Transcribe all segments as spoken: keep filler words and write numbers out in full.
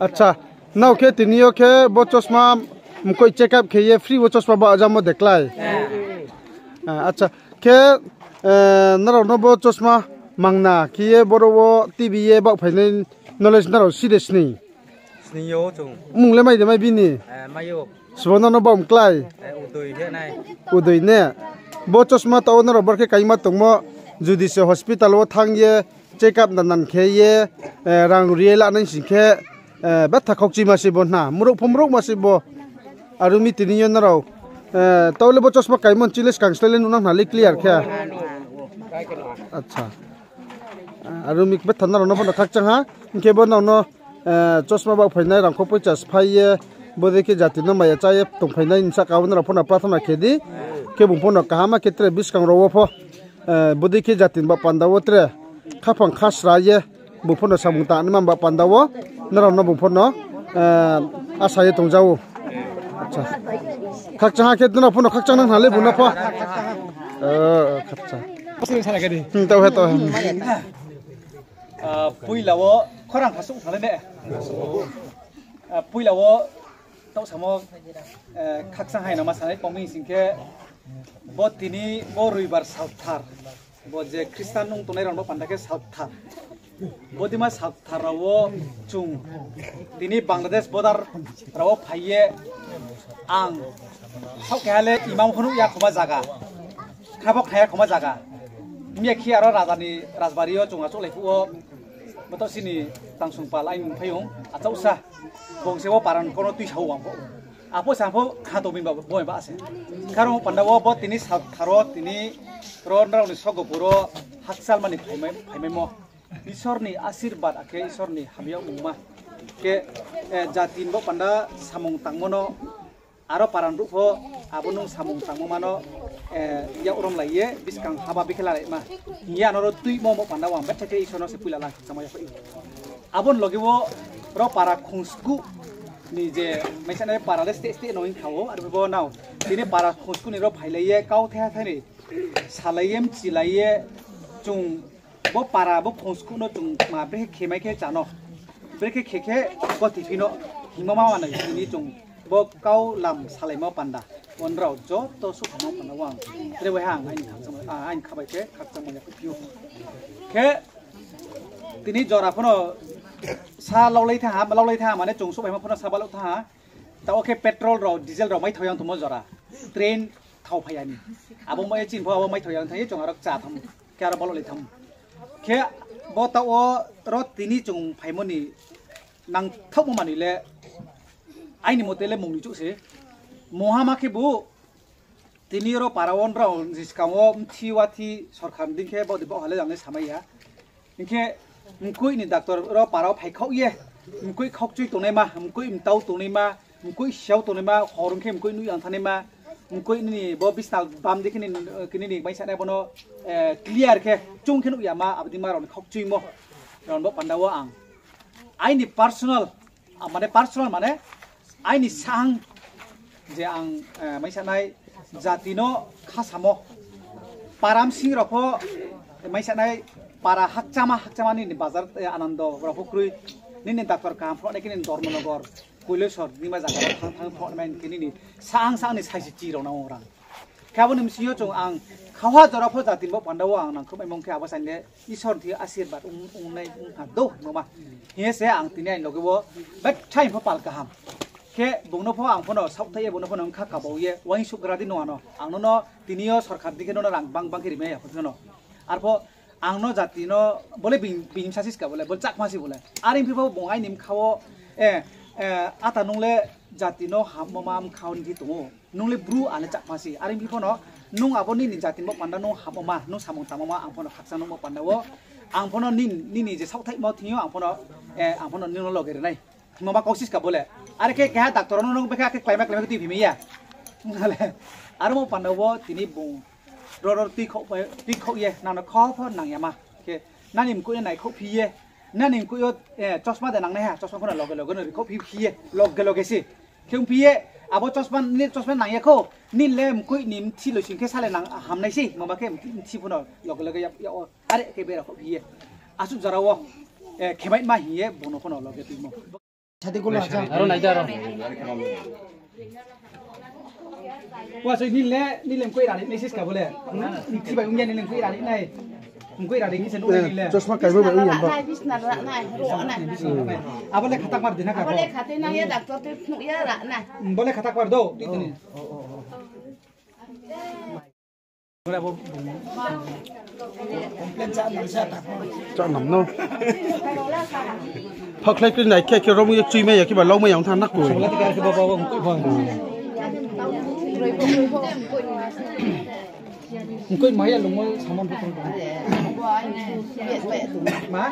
Acha, nrao khe tini yo khe bo chosma mkoih check up khe ye free wo chosma ba jamo de klái? Acha, khe nrao no bo chosma mangna khe ye boro wo T V ye baohphainai knowledge nrao si de sning? Mung le mai de mai bini? Sbo no no baoh mklái? Udoi ne. Bo chosma taoh wo nrao bor khe kaima tongmo, judi se hospital wo thanng ye check up nanan khe ye rang ri ye lanai sing khe, betha khaukchima se bo hna, mrouh pho mrouhma se bo. Are ong mi tini yo nrao, taoh le bo chosma kaimo ni chile skang slái le nuhnang hna le clear khe. Acha. Are ong mi betha nrao no pho no khakchang ha, hing khe bo nrao no chosma baohphainai rangkho poicha sphái ye, bodei khe jati no maya chá ye tongphainai ni sahka wo nrao pho no prathona khe di, khe bung pho no kaham khe tre buskang rao wo pho bodei khe jati ni baoh panda wo tre khaphang khasra ye, bung pho no samung tangnaima baoh panda wo, nrao no bung pho no asa ye tongja ou. Khakchang ha khe nrao pho no khakchang nang hna le bung no pho. Taoh he to. Poila wo khorang khasuh thale ne. Poila wo taoh samo khakchang hai no ma sanai pong mi sing khe, bo tini bo roibar salthar, bo je Christian nung tongnai rao bo panda khe salthar. Bo dima salthar rao wo chung tini Bangladesh border rao wo phai ye ang saoh keha le imam pho nuh ya khoma zaga, kha bo khna ya khoma zaga. Himya khe aro raja ni rajbari yo chung achouhlai phuh wo, boto chini tangsong pal aini phai ong achouhsa, bung se bo paran kau no tuisa ou ang pho. Apho sa pho kha tongmi ba bo ba se. Khe aro panda wo bo tini salthar wo tini ro nrao ni sogo puro hakchalma ni phaimai, phaimaimo. Isor ni asirbad akhe Isor ni hamya mungma. Khe jati ni bo panda samung tangmo no, aro paran ruh pho abo nung samung tangmo ma no yak romlai ye buskang haba bikhe lalaima hing ye ano ro tuimo bo panda wo ang betha khe Isor no se poila lang khakchangma yaphai ou. Abo ni loge wo ro para khongskuh ni je maisanai para le steh steh no hing kha ou, arphuh bo nao tini para khongskuh ni ro phailai ye kauthai ha thai ni salai ye mchilai ye chung bo para bo khongskuh no chung ma brekhe khemai khe chá no, brekhe khe khe kothiphi no hingmo ma manai tini chung bo kau lam salaimo panda. Bo nrao joto suhphamo panda wo ang tre waiha ang aini khabai khe khakchangma yaphai phi ou. Khe tini jora pho no sa laulai thanng ha, laulai thanng ha mane chung suhphaimo pho no sa balouh thanng ha. Taoh khe petrol rao, diesel rao maithao yang tongmo jora. Train thao phai ya ni. Abo mo ye chini pho abo maithao yang thanng ye chung aro kchá thanng. Khe aro balouhlai thanng. Khe bo taoh wo ro tini chung phaimo ni nangthaohmo manoi le aini mote le mung ni chouh se. Mungha ma khebu tini ro para wo nrao ni skang wo mthi wathi sorkar ni dei khe baoh di baoh ha le ang le samai ya. Hing khe mkoih ni doctor ro para wo phaikhaoh ye, mkoih khaukchui tongnaima, mkoih mtau tongnaima, mkoih siau tongnaima, hor ong khe mkoih nuh yang thanngnaima, mkoih nini bo bisna bam di khe nini, nini maisanai bo no clear khe chung khe nuh yama, abo dei ma rao ni khaukchuimo rao ni bo panda wo ang aini personal, mane personal mane aini sahang je ang maisanai jati no khasamo. Para bsing rao pho maisanai para hakchama hakchama nini bazar Anando rao pho kroi, nini doctor kaham phnuh nai khe nini Dharmanagar, Kailashahar nima zaga rao thanng thanng phnuh nai khe nini sahang sahang ni saisi chi rao nang rang. Khe abo ni bsing yo chung ang khauha jora pho jati ni bo panda wo ang nangkhruh maimung khe abo saing le Isor ni thing asirbad ong, ongnai ong ha dou hingmo ma. Hing ye se ang tini aini loge wo bethai pho pal kaham. Khe bung no pho ang pho no saohthaih ye bung no pho no bkha kabau ye uaingsouhgra di nung ano. Ang no no tini yo sorkar di khe no no rang bang bang khe rimai ya pho no. Arpho ang no jati no bo le bini, bini bsa si ska bo le, bo le Chakma si bo le. Are phi pho bung aini bkha wo, ata nung le jati no hammo ma bkha wo ni di tong ou. Nung le Bru, ang le Chakma si. Are phi pho no, nung abo nini jati ni bo panda nung hammo ma, nung samung tangmo ma, ang pho no khakchang nung bo panda wo. Ang pho no nini, nini je saohthaihmo thing yo, ang pho no, ang pho no nung no loge ri nai. Hingmo ma kau si ska bo le. Are khe keha doctor no nung bekha khe kláima kláima khe tuiphimai ya. Aro mo panda wo tini bung ro ro tuikhaoh ye, nang no khau pho nang ya ma. Khe nani mkoih no naikhaoh phi ye, nani mkoih yo chosma de nangnai ha, chosma pho no loge loge no rikhaoh phi phi ye, loge loge se. Khe ongphi ye, abo chosma, nini chosma nang ya khou, nini le mkoih ni mthi loising khe sa le nang hamnai se, hingmo ma khe mthi pho no loge loge yag, yag wo are khe bera khaoh phi ye. Asuh jora wo Eh, khemaima hing ye bono phono loge tuimo. Sadi kulo acha. Aro nai da aro. Wa soi nile, nile mkoi rani nai siska bole. Nthi bai ungya nile mkoi rani nai. Mkoi rani kisa nung nile. Chosma kaibo bai ungya ba. Nai, bisna ra nai, ro nai. Abo le khatak mar dina ka. Abo le khate nang ya doctor te phnuh ya ra nai. Bo le khatak mar do, tui tini. Chanam no. Phakhlai kri nai khe khe rom ye chui mai ya khe ba lau mai yang than nak koi. Koi mai ya lungmo samon. Ma?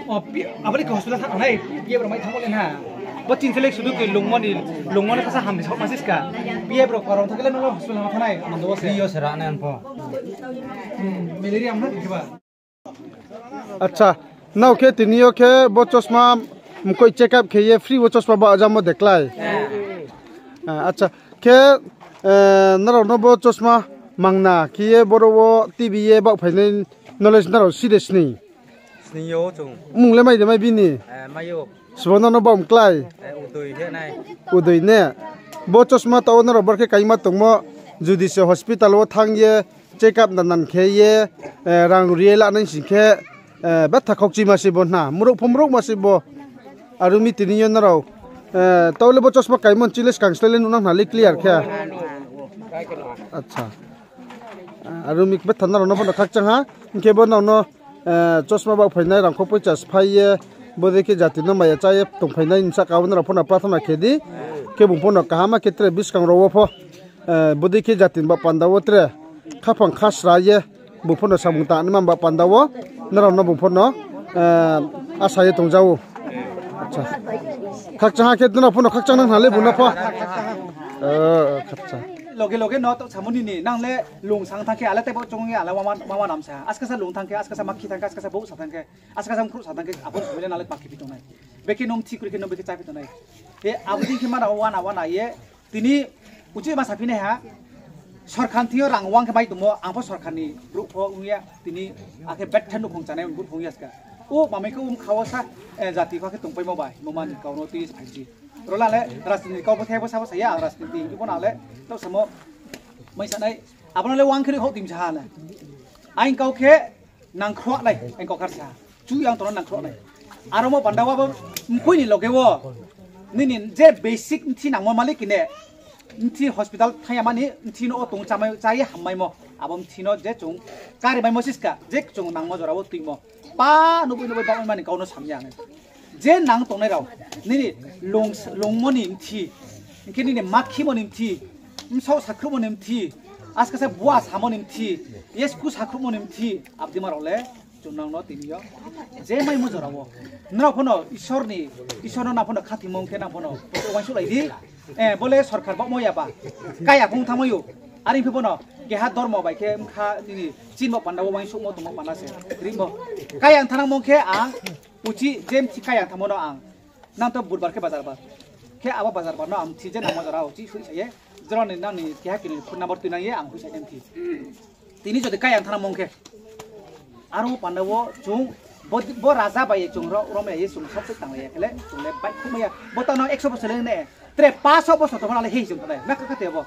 O, pi-, aboni ke hospital thang nai, P F rao mai thang le na. Bo chin selek sudu ke lungmo ni, lungmo ni kasa ham ni sok ma siska. P F rao korong thang le no hospital ma thanai, amang do se. Yo sera ne anpo. Hmm, malaria am na ke ba. Acha, nao khe tini yo khe bo chosma mkoi check up khe ye free bo chosma ba jamo deklai. Ah, acha, khe, eh, nrao no bo chosma mangna khe ye boro wo T V ye baoh phainai knowledge nrao side sning. Sning yo chung. Mung le mai de mai bini? Eh, mai yo. Sbo no no bom klái? Eh, Udoi he nai. Udoi ne. Bo chosma tao nrao bor khe kaima tongmo, judi se hospital wo thang ye, check up nan nan khe ye, eh, rang ri ye la nai sing khe, eh, betha khokchi ma se bo hna. Mrouh pho mrouh ma se bo. Aro mi tini yo nrao, eh, tao le bo chosma kaimo chile skang slái le nuhnang hna le clear khe. Acha. Aro mi betha nrao no pho no khakchang ha. Hing khe bo nrao no eh, chosma baoh phainai rangkho poicha sphai ye, bodei khe jati no maya chá ye tongphainai ni saka wo nrao pho no prathona khe di. Khe bung pho no kaham ma khe tre buskang rao wo pho, eh, bodei khe jati ni baoh panda wo tre khaphang khasra ye, bung pho no samung tangnaima baoh panda wo, nrao no bung pho no, eh, asa ye tongja ou. Acha. Khakchang ha khe nrao pho no khakchang nang hna le bung no pho. Eh, khakchang. Loge loge no to samung nini nang le lung sang thang khe ale tei bo chung ye ale mama, mama nam sa. Askasa lung thang khe, askasa makhi thang khe, askasa bouh sa thang khe, askasa mkhrouh sa thang khe, abo ni le nang le pakhi phi tongnai. Bekhe nung thi kri khe nung bekhe chá phi tongnai. He abo dei khe mana wana wana ye, tini uchih ma saphi nai ha, sorkar thing yo rang wang khe mai tongmo, ang pho sorkar ni brouh pho ong ya, tini akhe betha nukhung chánai brouh pho ong ya ska. O mami khe um kha wo sa, eh, jati kha khe tongpaimo bai, mo mani kau no tui phaiji. Ro la le rajniti kau bo the bo sa bo sa ya, ang rajniti hing khe bo na le, tau samo, mai sanai, abo no le wang khe ri houh tim sa ha le. Aing kau khe nangkhruh nai, aing kau khar sa. Chu yang tono nangkhruh nai. Aro mo panda wo bo mkhui ni loge wo. Nini je basic mthi nangmo malik kine. Mthi hospital thang ya mani, mthi no o tong chámai, chá ye hammaimo. Abo mthi no je chung kari maimo siska, je chung nangmo jora wo tuimo. Pa nubui nubui baoh mani kau no samya nai. Je nang tongnai rao, nini lung, lungmo ni mthi, hing khe nini makhimo ni mthi, bsaoh sakhruhmo ni mthi, askasa bua samo ni mthi, yesku sakhruhmo ni mthi, abdima rao le, chung nang no tini yo. Je maimo jora wo. Nrao pho no Isor ni, Isor no nang pho no khathimo ong khe nang pho no uaingsouhlai di. Eh, bo le sorkar baohmo ya ba. Kaya phung thanngmai ou. Are phi bo no keha dormo bai khe bkha nini chinmo panda wo uaingsouhmo tongmo panda se. Rimo. Kaya thanngmo ong khe ang Uchih je mthi kaya thanngmo no ang. Nang to budbar khe bazar bar. Khe abo bazar bar no ang mthi je nangmo jora uchih soi sa ye. Jora ni nang ni keha kini phone number tuinang ye ang hoihsa ye mthi. Tini jodi kaya thanngmo ong khe. Aro panda wo chung bo, bo raja bai ye chung ro, rom ya ye chung sop se tanglai ya khe le chung le baihkhouhmai ya. Bo ta no ekso bosor le ne. Tre paso bosor tongmo no le hei chung tongnai. Na kha kha te bo.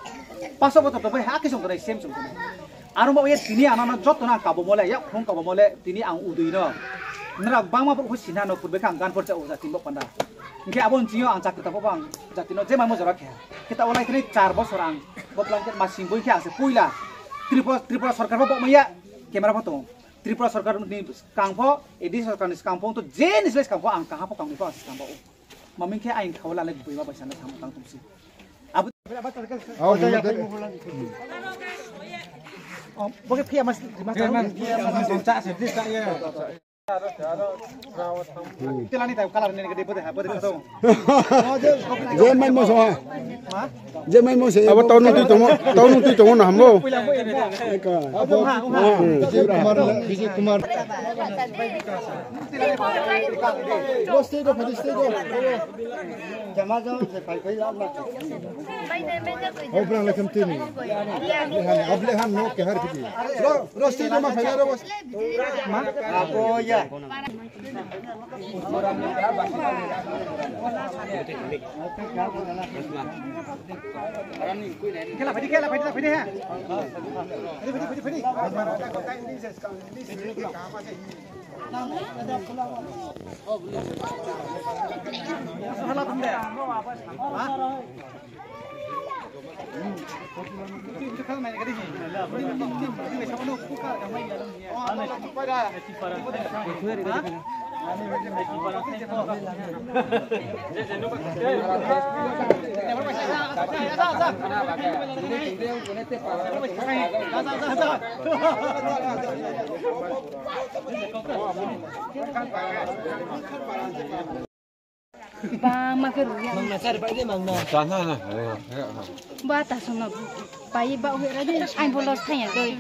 Paso bosor tongmo ha khe chung tongnai, same chung tongnai. Aro bo ye tini ano no joto no ang kabomo le, yakphung kabomo le, tini ang Udoi no. Nrao bangma bo pho sina no purbe khe ang gan porcha o jati bo panda. Hing khe abo ni ching yo ang chakri ta pho ang jati no je maimo jora khe. Khe ta olai thani char bosor ang bo blanket masing boi khe ang se poila. Tripura, Tripura sorkar pho bo maya, camera pho tong. Tripura sorkar ni skang pho, A D C sorkar ni skang pho, to je ni skang pho ang kaham pho kang ni pho ang skang bo. Maming khe aing khao la le boi ma bai sana tham tang tong si. Abo. Au, bo khe phiya mas, mas. Phiya mas, phiya mas, cha se, dis cha ye. Tela ni tai color ni gede bode ha, bode kado. Je mai mo so ha. Ma? Je mai mo se. Abo tau nung tui tongmo, tau nung tui tongmo na hambo. Eka. Abo ha, ha. Vijay Kumar, Vijay Kumar. Bo stay do, phadi stay do. Jama jama se phai phai la la. Obrang lekam tini. Lehan, ablehan no kehar kiti. Ro, ro, sti joma phaina ro. Ma? Abo ya. Khela phaidi, khela phaidi, phaidi ha. Phaidi, phaidi, phaidi, phaidi. Ba ma khe rung ya. Mangna sari pai de mangna. Sa na na. Ba ta sung na. Pai ba hui ra de. Ai bo los thang ya doi.